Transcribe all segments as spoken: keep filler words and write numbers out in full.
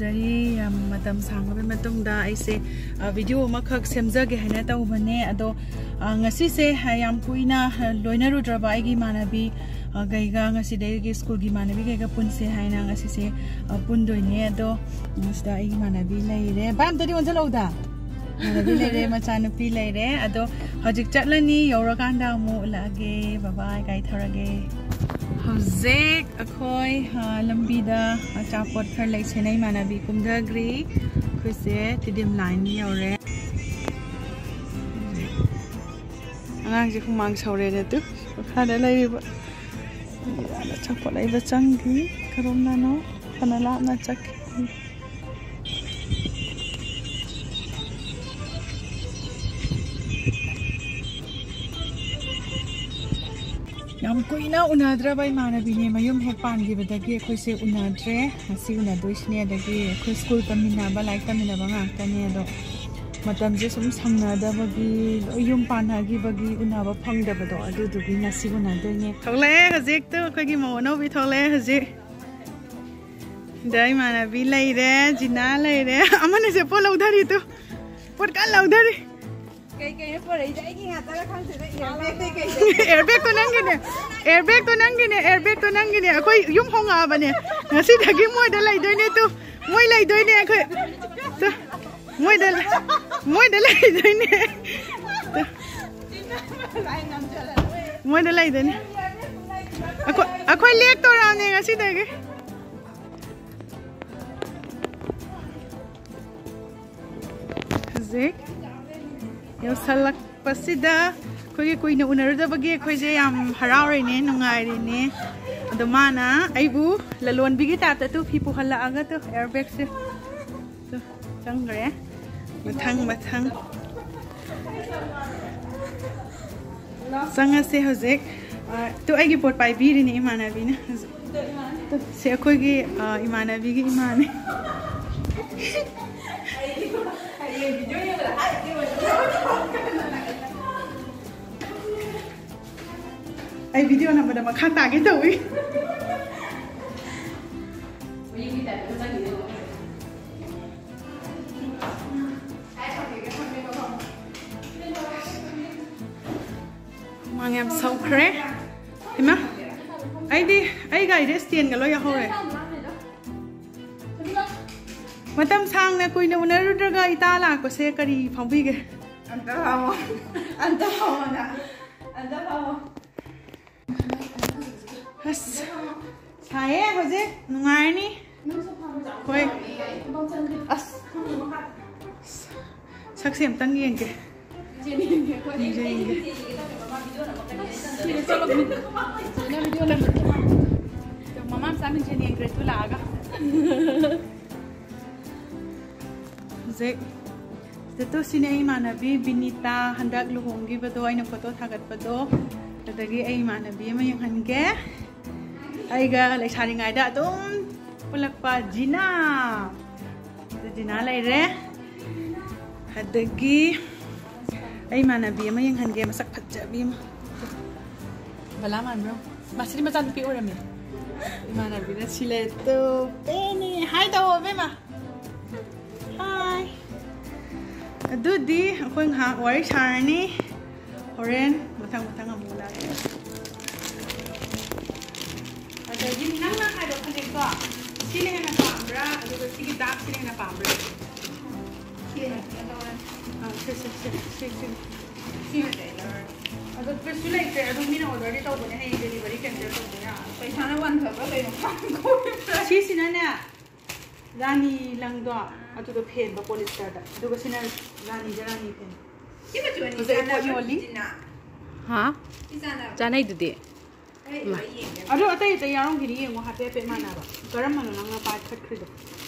ꯖꯔꯤ, ꯌꯥꯝ ꯃꯇꯝ ꯁꯥꯡꯂꯕ ꯃꯇꯨꯡꯗ ꯑꯩꯁꯦ, ꯑ, ꯚꯤꯗꯤꯑꯣ ꯑꯃꯈꯛ ꯁꯦꯝꯖꯒꯦ ꯍꯥꯏꯅ ꯇꯧꯕꯅꯦ꯫ ꯑꯗꯣ, ꯑ, ꯉꯁꯤꯁꯦ, ꯑ, ꯌꯥꯝ ꯀꯨꯏꯅ, ꯑ, ꯂꯣꯏꯅꯔꯨꯗ꯭ꯔꯕ ꯑꯩꯒꯤ ꯏꯃꯥꯟꯅꯕꯤ, ꯑ, ꯒꯩꯒ, ꯉꯁꯤꯗꯒꯤ ꯁ꯭ꯀꯨꯜꯒꯤ ꯏꯃꯥꯟꯅꯕꯤ ꯒꯩꯒ ꯄꯨꯟꯁꯦ ꯍꯥꯏꯅ ꯉꯁꯤꯁꯦ, ꯑ, ꯄꯨꯟꯗꯣꯏꯅꯦ꯫ ꯑꯗꯣ, ꯎꯝ, ꯁꯤꯗ ꯑꯩꯒꯤ ꯏꯃꯥꯟꯅꯕꯤ ꯂꯩꯔꯦ꯫ ꯚꯥꯏ, ꯑꯝꯇꯗꯤ ꯑꯣꯟꯁꯤꯜꯂꯛꯎꯗ꯫ ꯏꯃꯥꯟꯅꯕꯤ ꯂꯩꯔꯦ, ꯃꯆꯥꯅꯨꯄꯤ ꯂꯩꯔꯦ꯫ ꯑꯗꯣ ꯍꯧꯖꯤꯛ ꯆꯠꯂꯅꯤ, ꯌꯧꯔꯀꯥꯟꯗ ꯑꯃꯨꯛ ꯎꯠꯂꯛꯑꯒꯦ꯫ ꯕꯕꯥꯏ, ꯒꯥꯔꯤ ꯊꯧꯔꯒꯦ꯫ ꯍꯧꯖꯤꯛ ꯑꯩꯈꯣꯏ, ꯑ, ꯂꯝꯕꯤꯗ ꯑꯆꯥꯄꯣꯠ ꯈꯔ ꯂꯩꯁꯦꯅ ꯏꯃꯥꯟꯅꯕꯤ ꯀꯨꯝꯊꯈ꯭ꯔꯤ꯫ ꯑꯩꯈꯣꯏꯁꯦ ꯇꯤꯗꯤꯝ ꯂꯥꯏꯟ ꯌꯧꯔꯦ꯫ ꯑꯉꯥꯡꯁꯦ ꯍꯨꯃꯥꯡ ꯁꯧꯔꯦꯅꯦ꯫ ꯇꯨ, ꯃꯈꯥꯗ ꯂꯩꯔꯤꯕ꯫ ꯑꯆꯥꯄꯣꯠ ꯂꯩꯕ ꯆꯪꯈꯤ꯫ ꯀꯔꯣꯝꯗꯅꯣ? ꯐꯅ ꯂꯥꯞꯅ ꯆꯠꯈꯤ꯫ ꯌꯥꯝ ꯀꯨꯏꯅ ꯎꯅꯗ꯭ꯔꯕ ꯏꯃꯥꯟꯅꯕꯤꯅꯦ꯫ ꯃꯌꯨꯝ ꯍꯦꯛ ꯄꯥꯟꯈꯤꯕꯗꯒꯤ ꯑꯩꯈꯣꯏꯁꯦ ꯎꯅꯗ꯭ꯔꯦ꯫ ꯉꯁꯤ ꯎꯅꯗꯣꯏꯁꯤꯅꯦ꯫ ꯑꯗꯒꯤ ꯑꯩꯈꯣꯏ ꯁ꯭ꯀꯨꯜ ꯇꯝꯃꯤꯟꯅꯕ, ꯂꯥꯏꯔꯤꯛ ꯇꯝꯃꯤꯟꯅꯕ ꯉꯥꯛꯇꯅꯦ꯫ ꯑꯗꯣ ꯃꯇꯝꯁꯦ ꯁꯨꯝ ꯁꯪꯅꯗꯕꯒꯤ, ꯂꯣꯏ ꯌꯨꯝ ꯄꯥꯟꯅꯈꯤꯕꯒꯤ ꯎꯅꯕ ꯐꯪꯗꯕꯗꯣ, ꯑꯗꯨꯗꯨꯒꯤ ꯉꯁꯤ ꯎꯅꯗꯣꯏꯅꯦ꯫ ꯊꯣꯛꯂꯛꯑꯦ ꯍꯧꯖꯤꯛꯇ ꯑꯩꯈꯣꯏꯒꯤ ꯃꯧ ꯑꯅꯧꯕꯤ ꯊꯣꯛꯂꯛꯑꯦ ꯍꯧꯖꯤꯛ꯫ ꯁꯤꯗ ꯏꯃꯥꯟꯅꯕꯤ ꯂꯩꯔꯦ, ꯖꯤꯅꯥ ꯂꯩꯔꯦ꯫ ꯑꯃꯅꯁꯦ ꯄꯣꯠ ꯂꯧꯊꯔꯤ ꯇꯨ꯫ ꯄꯣꯠ ꯀꯟꯅ ꯂꯧꯊꯔꯤ꯫ ꯀꯩ ꯀꯩꯅꯣ ꯄꯣꯔꯛꯏꯁꯦ? ꯑꯩꯒꯤ ꯉꯥꯛꯇꯔ ꯈꯪꯗꯦꯗ, airbag ꯇꯩ ꯀꯩ ꯀꯩ꯫ Airbag ꯇꯣ ꯅꯪꯒꯤꯅꯦ꯫ Airbag ꯇꯣ ꯅꯪꯒꯤꯅꯦ, airbag ꯇꯣ ꯅꯪꯒꯤꯅꯦ꯫ ꯑꯩꯈꯣꯏ ꯌꯨꯝ ꯍꯣꯡꯉꯛꯑꯕꯅꯦ꯫ ꯉꯁꯤꯗꯒꯤ ꯃꯣꯏꯗ ꯂꯩꯗꯣꯏꯅꯦ ꯇꯨ꯫ ꯃꯣꯏ ꯂꯩꯗꯣꯏꯅꯦ ꯑꯩꯈꯣꯏ꯫ ꯇꯨ꯫ ꯃꯣꯏꯗ, ꯃꯣꯏꯗ ꯂꯩꯗꯣꯏꯅꯦ꯫ ꯇꯨ꯫ ꯃꯣꯏꯗ ꯂꯩꯗꯣꯏꯅꯦ꯫ ꯑꯩꯈꯣꯏ, ꯑꯩꯈꯣꯏ ꯂꯦꯛꯇꯣꯔꯥꯅꯦ ꯉꯁꯤꯗꯒꯤ꯫ ꯍꯧꯖꯤꯛ ꯌꯧꯁꯜꯂꯛꯄꯁꯤꯗ ꯑꯩꯈꯣꯏꯒꯤ ꯀꯨꯏꯅ ꯎꯅꯔꯨꯗꯕꯒꯤ ꯑꯩꯈꯣꯏꯁꯦ ꯌꯥꯝ ꯍꯔꯥꯎꯔꯤꯅꯦ, ꯅꯨꯡꯉꯥꯏꯔꯤꯅꯦ꯫ ꯑꯗꯣ ꯃꯥꯅ ꯑꯩꯕꯨ ꯂꯂꯣꯟꯕꯤꯒꯤ type ꯇ ꯇꯨ ꯐꯤ ꯄꯨꯍꯜꯂꯛꯑꯒ ꯇꯨ airbag ꯁꯦ ꯇꯨ ꯆꯪꯈ꯭ꯔꯦ꯫ ꯃꯊꯪ, ꯃꯊꯪ꯫ ꯆꯪꯉꯁꯦ ꯍꯧꯖꯤꯛ꯫ ꯑ, ꯇꯨ ꯑꯩꯒꯤ ꯄꯣꯠ ꯄꯥꯏꯕꯤꯔꯤꯅꯦ ꯏꯃꯥꯟꯅꯕꯤꯅ ꯍꯧꯖꯤꯛ꯫ ꯇꯨ, ꯁꯤ ꯑꯩꯈꯣꯏꯒꯤ, ꯑ, ꯏꯃꯥꯟꯅꯕꯤꯒꯤ ꯏꯃꯥꯅꯦ꯫ ꯑꯩ video ꯅꯝꯕꯗ ꯃꯈꯥ ꯇꯥꯒꯦ ꯇꯧꯏ꯫ ꯃꯌꯨꯝꯒꯤ type ꯇ ꯆꯪꯈꯤꯗꯣꯏꯅꯦ꯫ ꯍꯧꯈ꯭ꯔꯦ꯫ ꯏꯃꯥ, ꯑꯩꯗꯤ ꯑꯩ ꯒꯥꯔꯤꯗ ꯏꯁꯇꯦꯟꯒ ꯂꯣꯏ ꯌꯥꯎꯍꯧꯔꯦ꯫ ꯃꯇꯝ ꯁꯥꯡꯅ ꯀꯨꯏꯅ ꯎꯅꯔꯨꯗ꯭ꯔꯒ ꯏꯇꯥ ꯂꯥꯛꯄꯁꯦ ꯀꯔꯤ ꯐꯥꯎꯕꯤꯒꯦ? ꯑꯝꯇ ꯐꯝꯃꯣ꯫ ꯑꯝꯇ ꯐꯝꯃꯣ ꯅꯪ꯫ ꯑꯝꯇ ꯐꯝꯃꯣ꯫ ꯑꯁ, ꯁꯥꯏꯌꯦ ꯍꯧꯖꯤꯛ, ꯅꯨꯡꯉꯥꯏꯔꯅꯤ꯫ ꯍꯣꯏ꯫ ꯑꯁ, ꯁꯛꯁꯦ ꯑꯝꯇꯪ ꯌꯦꯡꯒꯦ꯫ ꯌꯦꯡꯒꯦ, ꯌꯦꯡꯒꯦ꯫ ꯃꯃꯥ ꯃꯆꯥ ꯃꯤꯡꯁꯦꯜ ꯌꯦꯡꯈ꯭ꯔꯦ ꯇꯨ ꯂꯥꯛꯑꯒ꯫ ꯍꯧꯖꯤꯛ ꯁꯤꯗ ꯁꯤꯅꯦ ꯑꯩ ꯏꯃꯥꯟꯅꯕꯤ ꯕꯤꯅꯤꯇꯥ, ꯍꯟꯗꯛ ꯂꯨꯍꯣꯡꯈꯤꯕꯗꯣ, ꯑꯩꯅ ꯐꯣꯇꯣ ꯊꯥꯒꯠꯄꯗꯣ꯫ ꯑꯗꯒꯤ ꯑꯩ ꯏꯃꯥꯟꯅꯕꯤ ꯑꯃ ꯌꯦꯡꯍꯟꯒꯦ꯫ ꯑꯩꯒ ꯂꯩꯁꯥꯔꯤꯉꯩꯗ ꯑꯗꯨꯝ ꯄꯨꯜꯂꯛꯄ ꯖꯤꯅꯥ꯫ ꯑꯗꯨ ꯖꯤꯅꯥ ꯂꯩꯔꯦ꯫ ꯑꯗꯒꯤ ꯑꯩ ꯏꯃꯥꯟꯅꯕꯤ ꯑꯃ ꯌꯦꯡꯍꯟꯒꯦ, ꯃꯁꯛ ꯐꯖꯕꯤ ꯑꯃ꯫ ꯕꯂꯥ ꯃꯥꯟꯕ꯭ꯔꯣ? ꯃꯥꯁꯤꯗꯤ ꯃꯆꯥꯅꯨꯄꯤ ꯑꯣꯏꯔꯝꯃꯦ꯫ ꯏꯃꯥꯟꯅꯕꯤꯅ ꯁꯤ ꯂꯩꯔꯦ꯫ ꯇꯨ, ꯄꯦꯅꯤ꯫ ꯍꯥꯏ ꯇꯧꯑꯣ, ꯏꯕꯦꯝꯃ꯫ ꯍꯥꯏ꯫ ꯑꯗꯨꯗꯤ ꯑꯩꯈꯣꯏ ꯉꯥꯏꯍꯥꯛ ꯋꯥꯔꯤ ꯁꯥꯔꯅꯤ꯫ ꯍꯣꯔꯦꯟ ꯃꯊꯪ ꯃꯊꯪ ꯑꯃꯨꯛ ꯂꯥꯛꯀꯦ꯫ ꯑꯗꯒꯤ ꯅꯪꯅ ꯍꯥꯏꯕ ꯐꯅꯦꯛꯇꯣ, ꯁꯤꯅ ꯍꯦꯟꯅ ꯄꯥꯝꯕ꯭ꯔꯥ, ꯑꯗꯨꯒ ꯁꯤꯒꯤ ꯗꯥꯛꯁꯤꯅ ꯍꯦꯟꯅ ꯄꯥꯝꯕ꯭ꯔꯥ? ꯁꯤꯅ ꯍꯦꯟꯅ ꯂꯧꯔꯅꯤ꯫ ꯑꯥ, ꯁꯤ, ꯁꯤ, ꯁꯤ, ꯁꯤ, ꯁꯤ꯫ ꯁꯤꯃ ꯂꯩꯔꯔꯣꯏ꯫ ꯑꯗꯣ ꯀꯩꯁꯨ ꯂꯩꯇ꯭ꯔꯦ꯫ ꯑꯗꯨ ꯃꯤꯅ orderꯗꯤ ꯇꯧꯕꯅꯦ, ꯍꯌꯦꯡ delivery cancel ꯇꯧꯕ ꯌꯥꯔꯣꯏ꯫ ꯄꯩꯁꯥꯅ ꯋꯥꯟꯊꯕ꯭ꯔꯥ ꯀꯩꯅꯣ ꯈꯪꯗꯦ꯫ ꯁꯤꯁꯤꯅꯅꯦ, ꯔꯥꯅꯤ ꯂꯪꯗꯣ, ꯑꯗꯨꯗꯣ ꯐꯦꯟꯕ polysterꯗ, ꯑꯗꯨꯒ ꯁꯤꯅ ꯔꯥꯅꯤꯗ ꯔꯥꯅꯤ ꯐꯦꯟꯕ꯫ ꯁꯤ ꯃꯆꯨ ꯑꯅꯤ ꯐꯖꯩ, ꯄꯣꯠ ꯆꯥꯟꯅꯕ꯭ꯔꯥ, ꯌꯣꯜꯂꯤ꯫ ꯖꯤꯅꯥ? ꯍꯥ? ꯁꯤ ꯆꯥꯟꯅꯕ꯭ꯔꯥ? ꯆꯥꯟꯅꯩꯗꯨꯗꯤ꯫ ꯑꯩ ꯏꯃꯥ꯫ ꯂꯣꯏ ꯌꯦꯡꯒꯦ꯫ ꯑꯗꯣ ꯑꯇꯩ ꯑꯇꯩ ꯌꯥꯎꯔꯝꯈꯤꯅꯤ, ꯌꯦꯡꯉꯣ, ꯍꯥꯏꯐꯦꯠ ꯍꯥꯏꯐꯦꯠ ꯃꯥꯟꯅꯕ꯫ ꯀꯔꯝꯕꯅꯣ ꯅꯪꯅ ꯄꯥꯏꯈꯠꯈ꯭ꯔꯤꯗꯣ?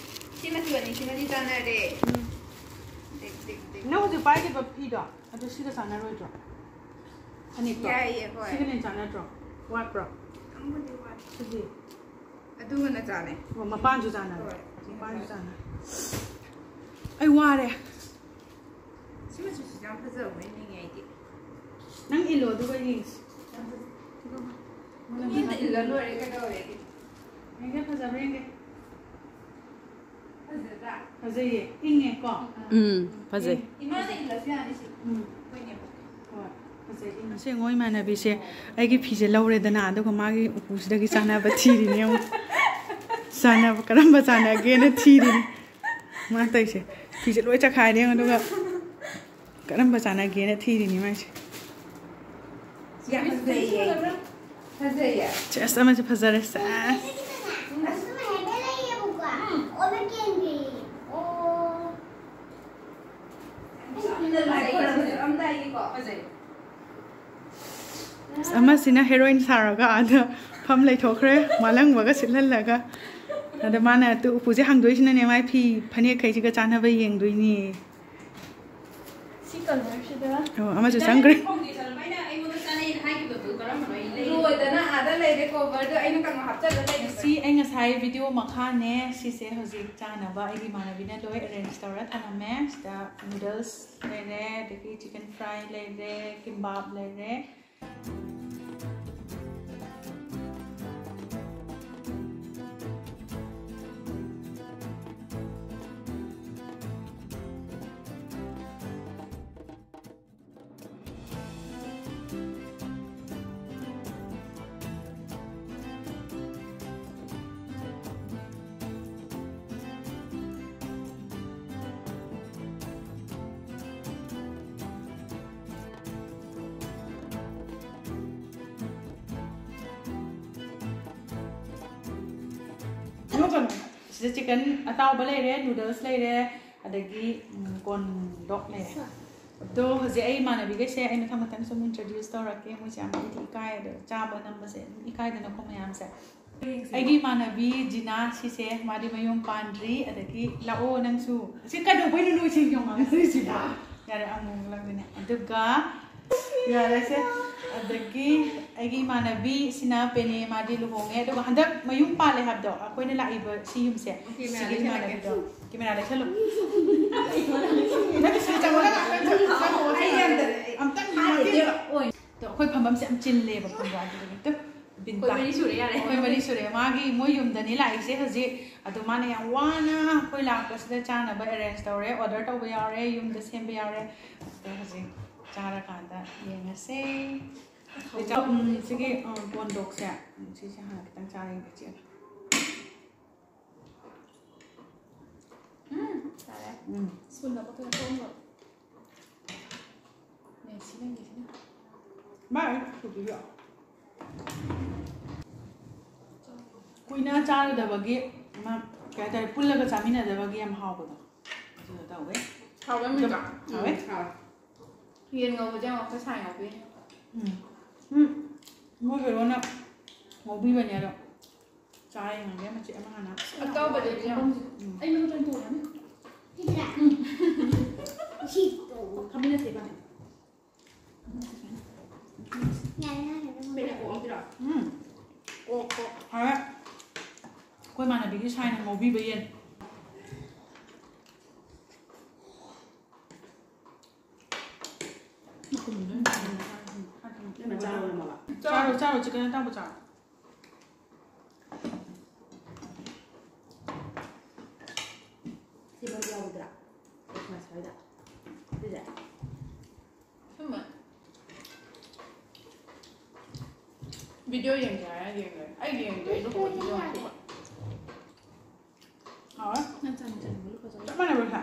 ꯁꯤ ꯃꯆꯨ ꯑꯅꯤꯁꯤꯃꯗꯤ ꯆꯥꯟꯅꯔꯦ꯫ ꯎꯝ꯫ ꯗꯤꯛ, ꯗꯤꯛ, ꯗꯤꯛ꯫ ꯅꯪ ꯍꯧꯖꯤꯛ ꯄꯥꯏꯔꯤꯕ ꯐꯤꯗꯣ, ꯑꯗꯨ ꯁꯤꯒ ꯆꯥꯟꯅꯔꯣꯏꯗ꯭ꯔꯣ? ꯐꯅꯦꯛꯇꯣ? ꯌꯥꯏꯌꯦ, ꯍꯣꯏ꯫ ꯁꯤꯒꯅ ꯍꯦꯟꯅ ꯆꯥꯟꯅꯗ꯭ꯔꯣ? ꯋꯥꯠꯄ꯭ꯔꯣ? ꯑꯃꯕꯨꯗꯤ ꯋꯥꯠꯂꯦ꯫ ꯁꯤꯗꯤ? ꯑꯗꯨꯒꯅ ꯆꯥꯅꯩ꯫ ꯑꯣ, ꯃꯄꯥꯟꯁꯨ ꯆꯥꯅꯔꯦ꯫ ꯍꯣꯏ꯫ ꯃꯄꯥꯟꯁꯨ ꯆꯥꯅꯔꯦ꯫ ꯑꯩ ꯋꯥꯔꯦ꯫ ꯁꯤ ꯃꯆꯨꯁꯤꯁꯨ ꯌꯥꯝ ꯐꯖꯕ ꯑꯣꯏꯅꯤꯡꯉꯦ ꯑꯩꯗꯤ꯫ ꯅꯪ ꯏꯜꯂꯣ, ꯑꯗꯨꯒ ꯌꯦꯡꯁꯤ꯫ ꯌꯥꯝ ꯐꯖꯩ꯫ ꯃꯤꯅ ꯏꯜꯂ ꯂꯣꯏꯔꯦ, ꯀꯩꯗꯧꯔꯒꯦ? ꯌꯦꯡꯒꯦ, ꯐꯖꯕ꯭ꯔꯥ ꯌꯦꯡꯒꯦ꯫ ꯐꯖꯗ꯭ꯔꯥ? ꯐꯖꯩꯌꯦ, ꯏꯪꯉꯦ ꯀꯣ? ꯎꯝ, ꯐꯖꯩ꯫ ꯏꯃꯥꯅ ꯏꯜꯂꯁꯨ ꯌꯥꯅꯤ ꯁꯤ꯫ ꯎꯝ꯫ ꯑꯩꯈꯣꯏꯅꯦꯕ꯫ ꯍꯣꯏ꯫ ꯑꯁꯦꯡꯕ ꯏꯃꯥꯟꯅꯕꯤꯁꯦ ꯑꯩꯒꯤ ꯐꯤꯁꯦ ꯂꯧꯔꯦꯗꯅ, ꯑꯗꯨꯒ ꯃꯥꯒꯤ ꯎꯄꯨꯁꯤꯗꯒꯤ ꯆꯥꯅꯕ ꯊꯤꯔꯤꯅꯦ ꯑꯃꯨꯛ꯫ ꯆꯥꯅꯕ ꯀꯔꯝꯕ ꯆꯥꯅꯒꯦꯅ ꯊꯤꯔꯤꯅꯦ ꯃꯥ ꯇꯧꯔꯤꯁꯦ꯫ ꯐꯤꯁꯦ ꯂꯣꯏ ꯆꯈꯥꯏꯔꯦ ꯌꯦꯡꯉꯣ, ꯑꯗꯨꯒ ꯀꯔꯝꯕ ꯆꯥꯅꯒꯦꯅ ꯊꯤꯔꯤꯅꯦ ꯃꯥꯏꯁꯦ꯫ ꯌꯥꯝ ꯐꯖꯩꯌꯦ꯫ ꯐꯖꯩꯌꯦ꯫ ꯁꯦꯁ, ꯑꯃꯁꯦ ꯐꯖꯔꯦ꯫ ꯁꯦꯁ꯫ ꯑꯁ꯫ ꯑꯣ꯫ ꯌꯥꯝꯅ ꯂꯥꯏ ꯈꯣꯏꯔꯝꯕ ꯆꯠꯂꯝꯗꯥꯏꯒꯤꯀꯣ꯫ ꯐꯖꯩ꯫ ꯑꯁ, ꯑꯃꯁꯤꯅ ꯍꯦꯔꯣꯏꯟ ꯁꯥꯔꯒ ꯑꯥꯗ ꯐꯝ ꯂꯩꯊꯣꯛꯈ꯭ꯔꯦ, ꯃꯥꯂꯪꯕꯒ ꯁꯤꯠꯍꯜꯂꯒ꯫ ꯑꯗ ꯃꯥꯅ ꯇꯨ ꯎꯄꯨꯁꯦ ꯍꯥꯡꯗꯣꯛꯏꯁꯤꯅꯅꯦ, ꯃꯥꯏ ꯐꯤ ꯐꯅꯦꯛꯈꯩꯁꯤꯒ ꯆꯥꯟꯅꯕ ꯌꯦꯡꯗꯣꯏꯅꯤ꯫ ꯁꯤ ꯀꯂꯔꯁꯤꯗ꯫ ꯑꯣ, ꯑꯃꯁꯨ ꯆꯪꯈ꯭ꯔꯦ꯫ ꯐꯥꯎꯟꯗꯦꯁꯟ ꯑꯃ ꯑꯩꯅ ꯑꯩꯉꯣꯟꯗ ꯆꯥꯅꯩꯅ ꯍꯥꯏꯈꯤꯕꯗꯨ ꯀꯔꯝꯕꯅꯣ? ꯑꯩ ꯂꯩꯔꯦ꯫ ꯂꯣꯏꯗꯅ ꯑꯥꯗ ꯂꯩꯔꯦ, ꯀꯣꯚꯔꯗꯣ ꯑꯩꯅ ꯀꯪꯂꯥ ꯍꯥꯞꯆꯜꯂ ꯂꯩꯔꯦ꯫ ꯁꯤ ꯑꯩ ꯉꯁꯥꯏ ꯚꯤꯗꯤꯑꯣ ꯃꯈꯥꯅꯦ꯫ ꯁꯤꯁꯦ ꯍꯧꯖꯤꯛ ꯆꯥꯅꯕ ꯑꯩꯒꯤ ꯏꯃꯥꯟꯅꯕꯤꯅ ꯂꯣꯏ ꯑꯦꯔꯦꯟꯖ ꯇꯧꯔ ꯊꯝꯃꯝꯃꯦ꯫ ꯁꯤꯗ ꯅꯨꯗꯜꯁ ꯂꯩꯔꯦ, ꯑꯗꯒꯤ ꯆꯤꯀꯟ ꯐ꯭ꯔꯥꯏ ꯂꯩꯔꯦ, ꯀꯤꯝꯕꯥꯞ ꯂꯩꯔꯦ꯫ ꯅꯣꯛꯀꯅꯨ꯫ ꯁꯤꯗ ꯆꯤꯀꯟ ꯑꯇꯥꯎꯕ ꯂꯩꯔꯦ, ꯅꯨꯗꯜꯁ ꯂꯩꯔꯦ, ꯑꯗꯒꯤ, ꯎꯝ, ꯀꯣꯔꯟ ꯗꯣꯒ ꯂꯩꯔꯦ꯫ ꯑꯗꯣ ꯍꯧꯖꯤꯛ ꯑꯩ ꯏꯃꯥꯟꯅꯕꯤꯈꯩꯁꯦ ꯑꯩ ꯃꯊꯪ ꯃꯊꯪ ꯁꯨꯝ ꯏꯟꯇ꯭ꯔꯣꯗ꯭ꯌꯨꯁ ꯇꯧꯔꯛꯀꯦ꯫ ꯃꯣꯏꯁꯦ ꯌꯥꯝ ꯑꯩꯗꯤ ꯏꯀꯥꯏ, ꯑꯗꯣ ꯆꯥꯕ ꯅꯝꯕꯁꯦ ꯑꯗꯨꯝ ꯏꯀꯥꯏꯗꯅꯀꯣ ꯃꯌꯥꯝꯁꯦ꯫ ꯑꯩꯒꯤ ꯏꯃꯥꯟꯅꯕꯤ ꯖꯤꯅꯥ ꯁꯤꯁꯦ, ꯃꯥꯗꯤ ꯃꯌꯨꯝ ꯄꯥꯟꯗ꯭ꯔꯤ꯫ ꯑꯗꯒꯤ ꯂꯥꯛꯑꯣ ꯅꯪꯁꯨ꯫ ꯁꯤ ꯀꯩꯗꯧꯕꯩꯅꯣ ꯅꯣꯏꯁꯦ ꯌꯥꯝ ꯉꯥꯡꯅꯔꯤꯁꯤꯅ? ꯌꯥꯔꯦ, ꯑꯃꯨꯛ ꯂꯧꯗꯣꯏꯅꯦ꯫ ꯑꯗꯨꯒ ꯌꯥꯔꯦꯁꯦ꯫ ꯑꯗꯒꯤ ꯑꯩꯒꯤ ꯏꯃꯥꯟꯅꯕꯤ ꯁꯤꯅ ꯄꯦꯅꯦ, ꯃꯥꯗꯤ ꯂꯨꯍꯣꯡꯉꯦ꯫ ꯑꯗꯨꯒ ꯍꯟꯗꯛ ꯃꯌꯨꯝ ꯄꯥꯜꯂꯦ ꯍꯥꯏꯕꯗꯣ, ꯑꯩꯈꯣꯏꯅ ꯂꯥꯛꯏꯕ ꯁꯤ ꯌꯨꯝꯁꯦ, ꯀꯦꯃꯦꯔꯥ ꯁꯤꯒꯤ ꯂꯩꯁꯜꯂꯛꯀꯦ꯫ ꯏꯃꯥꯟꯅꯕꯤꯗꯣ꯫ ꯀꯦꯃꯦꯔꯥ ꯂꯩꯁꯜꯂꯨ꯫ ꯅꯠꯇꯦ, ꯁꯤꯗ ꯆꯪꯉꯛꯑꯣ꯫ ꯆꯪꯉꯛꯑꯣ, ꯑꯩ ꯌꯥꯝ ꯇꯜꯂꯦ, ꯑꯩ ꯑꯝꯇꯪ ꯍꯥꯏꯔꯤꯁꯦ ꯃꯇꯦꯡ꯫ ꯑꯣꯏ꯫ ꯑꯗꯣ ꯑꯩꯈꯣꯏ ꯐꯝꯐꯝꯁꯦ ꯌꯥꯝ ꯆꯤꯜꯂꯦꯕ, ꯈꯪꯕ꯭ꯔꯥ? ꯑꯗꯨꯗꯒꯤ ꯇꯨ ꯕꯤꯟꯇꯥ꯫ ꯑꯩꯈꯣꯏ ꯃꯔꯤ ꯁꯨꯔꯦ, ꯌꯥꯔꯦ꯫ ꯑꯩꯈꯣꯏ ꯃꯔꯤ ꯁꯨꯔꯦ꯫ ꯃꯥꯒꯤ, ꯃꯣꯏ ꯌꯨꯝꯗꯅꯤ ꯂꯥꯛꯏꯁꯦ ꯍꯧꯖꯤꯛ꯫ ꯑꯗꯣ ꯃꯥꯅ ꯌꯥꯝ ꯋꯥꯅ ꯑꯩꯈꯣꯏ ꯂꯥꯛꯄꯁꯤꯗ ꯆꯥꯅꯕ ꯑꯦꯔꯦꯟꯖ ꯇꯧꯔꯦ, ꯑꯣꯔꯗꯔ ꯇꯧꯕ ꯌꯥꯎꯔꯦ, ꯌꯨꯝꯗ ꯁꯦꯝꯕ ꯌꯥꯎꯔꯦ꯫ ꯑꯗꯣ ꯍꯧꯖꯤꯛ ꯆꯥꯔꯀꯥꯟꯗ ꯌꯦꯡꯉꯁꯦ꯫ ꯎꯝ, ꯁꯤꯒꯤ, ꯎꯝ, corn dogꯁꯦ, ꯎꯝ, ꯁꯤꯁꯦ ꯍꯥꯟꯅ ꯈꯤꯇꯪ ꯆꯥꯔ ꯌꯦꯡꯒꯦ, ꯆꯦ꯫ ꯎꯝ, ꯆꯥꯔꯦ꯫ ꯎꯝ꯫ Spoon ꯑꯃ ꯀꯩꯅꯣ ꯊꯣꯛꯑꯝꯕ꯫ ꯅꯦ, ꯁꯤ ꯅꯪꯒꯤ, ꯁꯤꯅ꯫ ꯃꯥꯏ ꯁꯨꯕꯤꯔꯣ꯫ ꯀꯨꯏꯅ ꯆꯥꯔꯨꯗꯕꯒꯤ ꯑꯃ, ꯀꯩ ꯍꯥꯏꯇꯥꯔꯦ, ꯄꯨꯜꯂꯒ ꯆꯥꯃꯤꯟꯅꯗꯕꯒꯤ ꯌꯥꯝ ꯍꯥꯎꯕꯗꯣ꯫ ꯑꯗꯨꯗꯣ ꯇꯧꯋꯦ꯫ ꯍꯥꯎꯕ ꯌꯥꯝ ꯂꯩꯇ꯭ꯔꯣ? ꯍꯥꯎꯋꯦ꯫ ꯎꯝ, ꯍꯥꯎꯋꯦ꯫ ꯌꯦꯟ ꯉꯧꯕꯁꯦ ꯌꯥꯝ ꯑꯩꯈꯣꯏ ꯁꯥꯏ ꯉꯧꯕꯤꯅꯦ꯫ ꯎꯝ꯫ ꯎꯝ꯫ ꯃꯣꯏ ꯍꯦꯔꯣꯅ ꯉꯧꯕꯤꯕꯅꯦ ꯑꯗꯣ꯫ ꯆꯥ ꯌꯦꯡꯉꯒꯦ ꯃꯆꯦꯠ ꯑꯃ ꯍꯥꯟꯅ꯫ ꯑꯇꯥꯎꯕꯗꯗꯤ ꯌꯥꯝ ꯎꯝ꯫ ꯑꯩ ꯃꯔꯨ ꯂꯣꯏ ꯇꯣꯛꯑꯅꯤ꯫ ꯁꯤꯗ꯭ꯔꯥ? ꯎꯝ꯫ ꯁꯤ ꯇꯣꯛꯑꯣ꯫ ꯈꯥꯃꯦꯟ ꯑꯁꯤꯟꯕ꯫ ꯌꯥꯔꯦ, ꯌꯥꯔꯦ, ꯑꯗꯨꯝ꯫ ꯄꯦꯔꯦ ꯀꯣꯛ ꯑꯝ ꯄꯤꯔꯛꯑꯣ꯫ ꯎꯝ꯫ ꯀꯣꯛ, ꯀꯣꯛ꯫ ꯍꯥꯎꯔꯦ꯫ ꯑꯩꯈꯣꯏ ꯏꯃꯥꯟꯅꯕꯤꯒꯤ ꯁꯥꯏꯅ ꯉꯧꯕꯤꯕ ꯌꯦꯟ꯫ ꯏꯕꯦꯝꯃ, ꯆꯥꯔꯣ, ꯏꯕꯦꯝꯃ꯫ ꯆꯥꯔꯣ, ꯆꯥꯔꯣ, chicken ꯑꯇꯥꯎꯕ ꯆꯥꯔꯣ꯫ ꯁꯤ ꯃꯔꯨ ꯌꯥꯎꯕꯗꯨꯔꯥ? ꯉꯁꯥꯏꯗ꯫ ꯁꯤꯁꯦ? ꯁꯨꯝꯕ video ꯌꯦꯡꯒꯦ ꯍꯥꯏꯔ ꯌꯦꯡꯉꯦ꯫ ꯑꯩ ꯌꯦꯡꯗꯦ, ꯑꯩ ꯂꯨꯍꯣꯡꯕꯗꯤ ꯌꯦꯡꯉꯛꯇꯦꯕ꯫ ꯍꯥꯎꯋꯦ? ꯅꯪ ꯆꯥꯅꯤꯡ ꯆꯥꯅꯤꯡꯕ ꯂꯨꯄꯥ ꯆꯥꯝꯃ꯫ ꯆꯞ ꯃꯥꯟꯅꯕ꯭ꯔꯣ, ꯁꯥ?